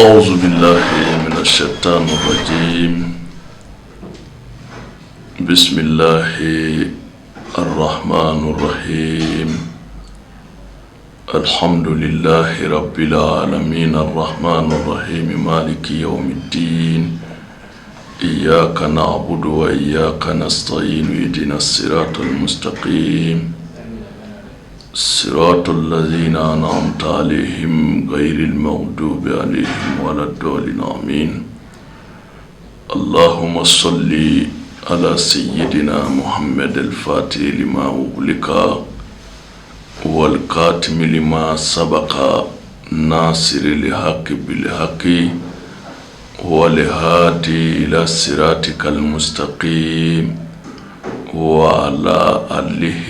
أعوذ بالله من الشيطان الرجيم بسم الله الرحمن الرحيم الحمد لله رب العالمين الرحمن الرحيم مالك يوم الدين إياك نعبد وإياك نستعين اهدنا الصراط المستقيم صراط الذين أنعمت عليهم غير المغضوب عليهم ولا الضالين آمين اللهم صل على سيدنا محمد الفاتح لما أغلق والكاتم لما سبق ناصر الحق بالحق والهادي إلى صراطك المستقيم وعلى آله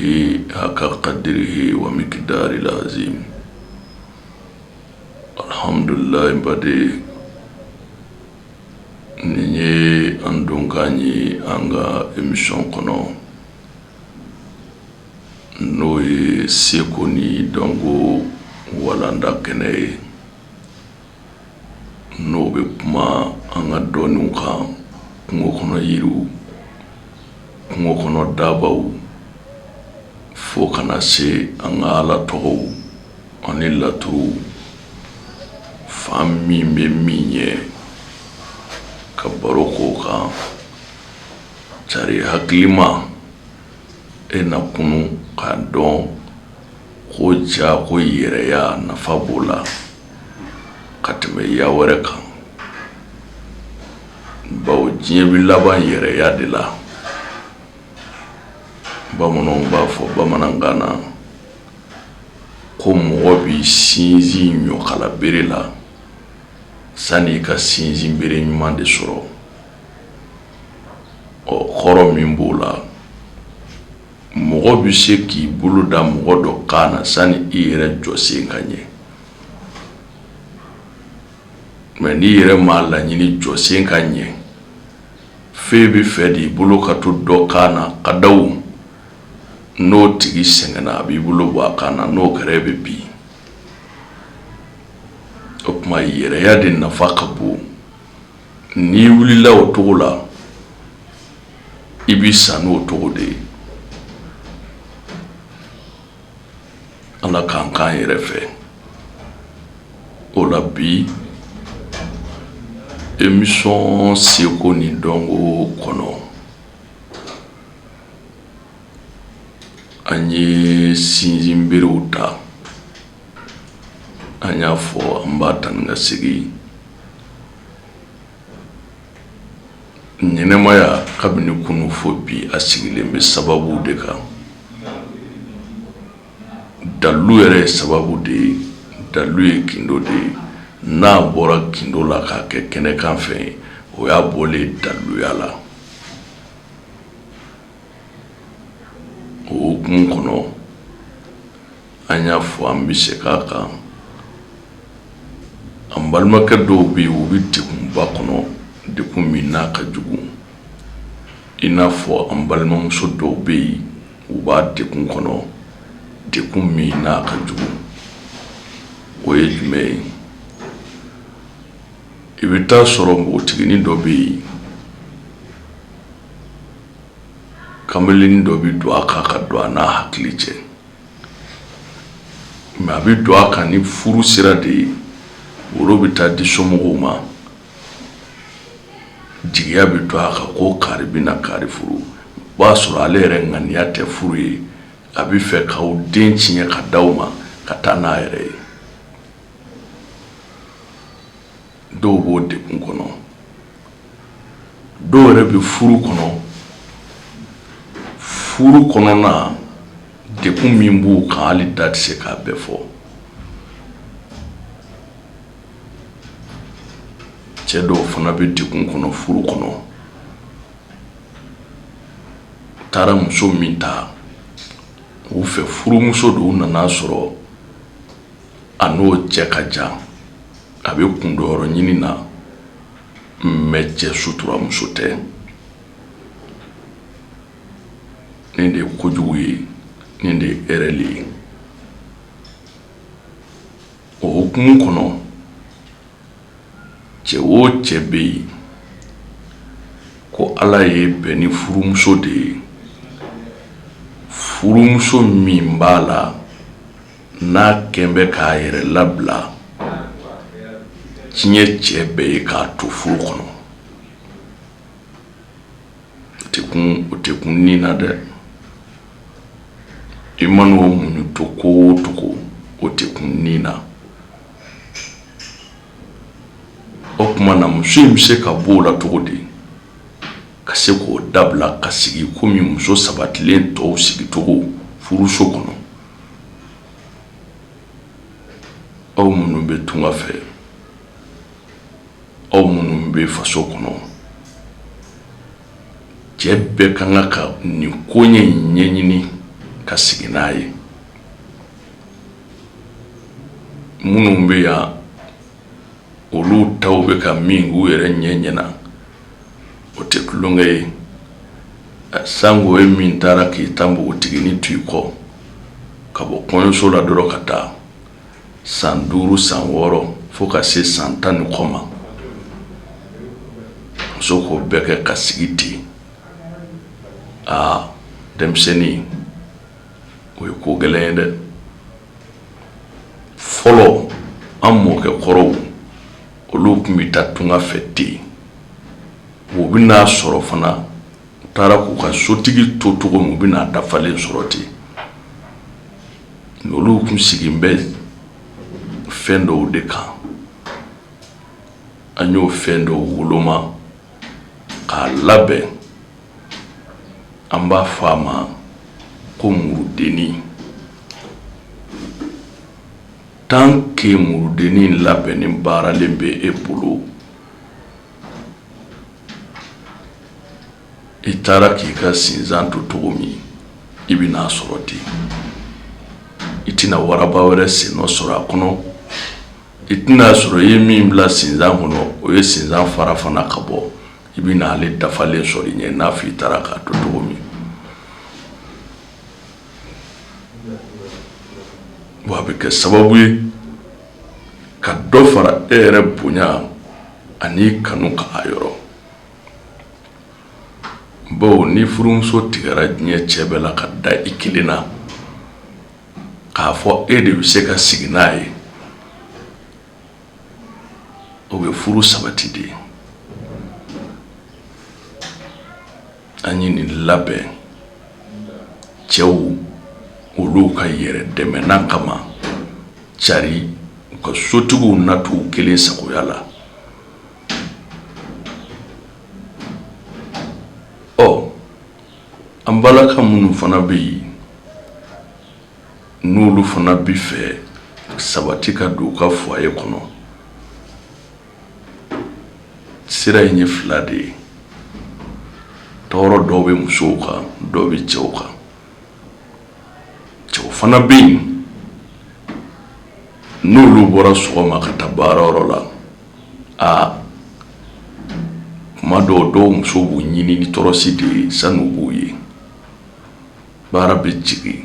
حق قدره ومقداره العظيم الحمد لله baden nin ye an donkan ye an ka émission kɔnɔ n'o ye seko ni dɔnko walanda kɛnɛ ye n'o bɛ kuma an ka dɔnniw kan kungo kɔnɔ yiriw kungo kɔnɔ dabaw fo ka na se an ka ala tɔgɔw ani laturu fan min bɛ min ɲɛ ka baro k'o kan cari hakilima e na kunu k'a dɔn ko ja ko yɛrɛya nafa b'o la ka tɛmɛ ya wɛrɛ kan bawo diɲɛ bɛ laban yɛrɛya de la bamananw b'a fɔ bamanankan na ko mɔgɔ b'i sinsin ɲɔkala bere la sani i ka sinsin bere ɲuman de sɔrɔ ɔ kɔrɔ min b'o la mɔgɔ bɛ se k'i bolo da mɔgɔ dɔ kan na sani i yɛrɛ jɔsen ka ɲɛ mais n'i yɛrɛ m'a laɲini jɔsen ka ɲɛ f'e bɛ fɛ de i bolo ka to dɔ kan na ka da n'o tigi sɛgɛnna a b'i bolo bɔ a kan na n'o kɛra e bɛ bin o tuma yɛrɛya de nafa ka bon n'i wulila o cogo la i bɛ sa n'o cogo de ye ala k'an k'an yɛrɛ fɛ o la bi émission seko ni dɔnko kɔnɔ an ye sinsinberew ta an y'a fɔ an b'a ta ni ka segin Ɲɛnɛmaya kabini kunun fo bi a sigilen bɛ sababu de kan dalu yɛrɛ ye sababu de ye dalu ye gindo de ye n'a bɔra gindo la k'a kɛ kɛnɛkan fɛn ye o y'a bɔlen daluya la o hukumu kɔnɔ an y'a fɔ an bɛ segin a kan an balimakɛ dɔw bɛ yen u bɛ degunba kɔnɔ degun min n'a ka jugu i n'a fɔ an balimamuso dɔw bɛ yen u b'a degun kɔnɔ degun min n'a ka jugu o ye jumɛn ye i bɛ taa sɔrɔ npogotiginin dɔ bɛ yen kamalennin dɔ bɛ don a kan ka don a n'a hakili cɛ mais a bɛ don a kan ni furu sira de ye woro bɛ taa di somɔgɔw ma jigiya bɛ to a kan ko kari bɛna kari furu o b'a sɔrɔ ale yɛrɛ ŋaniya tɛ furu ye a bɛ fɛ k'aw den tiɲɛ ka d'aw ma ka taa n'a yɛrɛ ye dɔw b'o degun kɔnɔ dɔw yɛrɛ bɛ furu kɔnɔ furu kɔnɔna degun min b'u kan hali da tɛ se k'a bɛɛ fɔ cɛ dɔw fana bɛ degun kɔnɔ furu kɔnɔ taara muso min ta u fɛ furumuso don u nana sɔrɔ a n'o cɛ ka jan a bɛ kundonyɔrɔ ɲini na mais cɛ sutura muso tɛ nin de ye kojugu ye nin de ye erreur ye o hukumu kɔnɔ Cɛ o cɛ bɛ yen ko Ala y'i bɛn ni furumuso de ye, furumuso min b'a la n'a kɛn bɛ k'a yɛrɛ labila diɲɛ cɛ bɛɛ ye k'a to furu kɔnɔ, o tɛ kun ni na dɛ. I man'o muɲu to ko o cogo, o tɛ kun ni na. O tuma na muso in bɛ se ka bɔ o la cogo di ka se k'o dabila ka sigi komi muso sabatilen tɔw sigicogo furuso kɔnɔ? Aw minnu bɛ tunga fɛ, aw minnu bɛ faso kɔnɔ, cɛ bɛɛ ka kan ka nin koɲɛ in ɲɛɲini ka sigi n'a ye. Minnu bɛ yan, olu taw bɛ ka min k'u yɛrɛ ɲɛ ɲɛna, o tɛ tulonkɛ ye. Sango e min taara k'i ta npogotiginin to i kɔ ka bɔ kɔɲɔso la dɔrɔn ka taa san 5, san 6, fo ka se san 10 ni kɔ ma, muso k'o bɛɛ kɛ ka sigi ten. Aa, denmisɛnnin, o ye ko gɛlɛn ye dɛ. Fɔlɔ, an mɔkɛ kɔrɔw, olu tun bɛ taa tunga fɛ ten. U bɛn'a sɔrɔ fana, u taara k'u ka sotigi to cogo min, u bɛn'a dafalen sɔrɔ ten. Olu tun sigilen bɛ fɛn dɔw de kan. An y'o fɛn dɔw woloma k'a labɛn. An b'a fɔ a ma ko murudennin. Tant que murudennin labɛnnen baaralen bɛ e bolo, i taara k'i ka sinsan to cogo min, i bɛn'a sɔrɔ ten. I tɛna waraba wɛrɛ sennɔ sɔrɔ a kɔnɔ. I tɛna sɔrɔ i ye min bila sinsan kɔnɔ, o ye sinsan fara fana ka bɔ. I bɛna ale dafalen sɔrɔ i ɲɛ n'a fɔ i taara k'a to cogo min. Wa a bɛ kɛ sababu ye ka dɔ fara e yɛrɛ bonya ani kanu kan a yɔrɔ. Bawo ni furumuso tigɛra diɲɛ cɛ bɛɛ la ka da i kelen na, k'a fɔ e de bɛ se ka sigi n'a ye, o bɛ furu sabati de. An ye nin labɛn cɛw olu ka yɛrɛ dɛmɛna kama, cari u ka sotigiw na t'u kelen sagoya la. Ɔ, an balaka minnu fana bɛ yen, n'olu fana bɛ fɛ sabati ka don u ka foyer kɔnɔ, sira in ye fila de ye. Tɔɔrɔ dɔw bɛ musow kan, dɔw bɛ cɛw kan. Cɛw fana bɛ yen, n'olu bɔra sɔgɔma ka taa baarayɔrɔ la, aa, kuma dɔw, dɔw muso b'u ɲini ni tɔɔrɔsi de ye sani u b'u ye. Baara bɛ jigin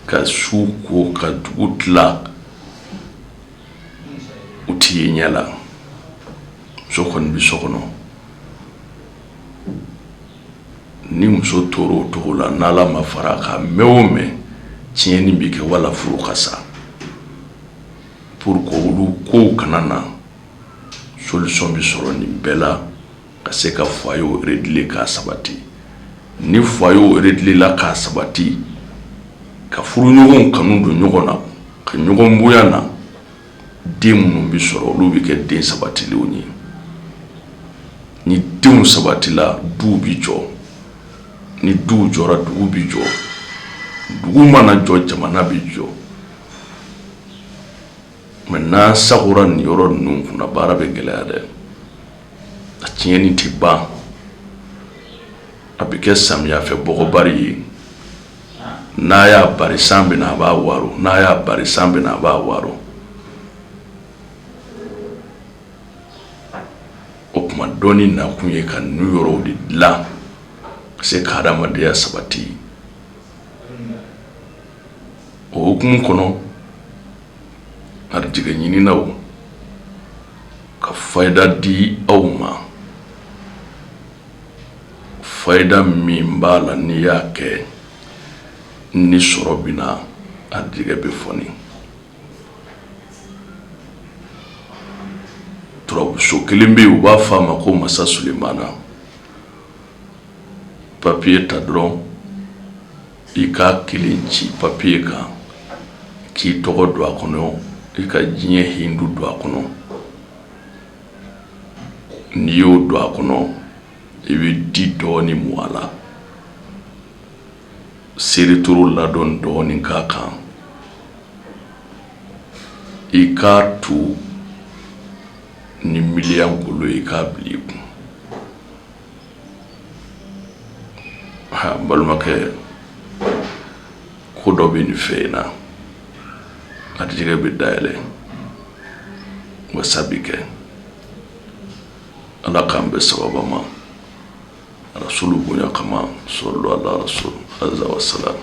ka su ko ka dugu tila, u tɛ ye ɲɛ la. Muso kɔni bɛ so kɔnɔ. Ni muso tora o cogo la, n'Ala ma fara a kan, mɛn o mɛn, tiɲɛni bɛ kɛ wala furu ka sa. Pour que olu kow kana na, solution bɛ sɔrɔ nin bɛɛ la ka se ka foyer régler k'a sabati. Ni foyer régler la k'a sabati, ka furuɲɔgɔnw kanu don ɲɔgɔn na, ka ɲɔgɔn bonya na, den minnu bɛ sɔrɔ, olu bɛ kɛ den sabatilenw ye. Ni denw sabatila, duw bɛ jɔ. Ni duw jɔra, dugu bɛ jɔ. Dugu mana jɔ, jamana bɛ jɔ. Mais n'an sagora nin yɔrɔ ninnu kunna, baara bɛ gɛlɛya dɛ. A tiɲɛni tɛ ban. A bɛ kɛ samiyɛfɛ bɔgɔbari ye. N'a y'a bari, san bɛ na, a b'a waro. N'a y'a bari, san bɛ na, a b'a waro. O tuma, dɔnni nakun ye ka ninnu yɔrɔw de dilan ka se ka adamadenya sabati. O hukumu kɔnɔ, garijɛgɛ ɲininaw Ka fayida di aw ma, fayida min b'a la n'i y'a kɛ ni sɔrɔ bɛ na, arijɛgɛ bɛ foni. Turabuso kelen bɛ yen, u b'a fɔ a ma ko Masa Sulemana. Papiye ta dɔrɔn, i k'a kelen ci papiye kan, k'i tɔgɔ don a kɔnɔ, i ka diɲɛ hindu don a kɔnɔ. N'i y'o don a kɔnɔ, i bɛ di dɔɔni mu a la, seritoro ladɔn dɔɔni k'a kan, i k'a tu ni miliyan kolo i k'a bila i kun. Ha, n balimakɛ, ko dɔ bɛ nin fɛn in na, arijɛgɛ bɛ dayɛlɛ, wasa bɛ kɛ. Ala k'an bɛn sababa ma, rasulu bonya kama, sɔlu ala rasul aza wasalam.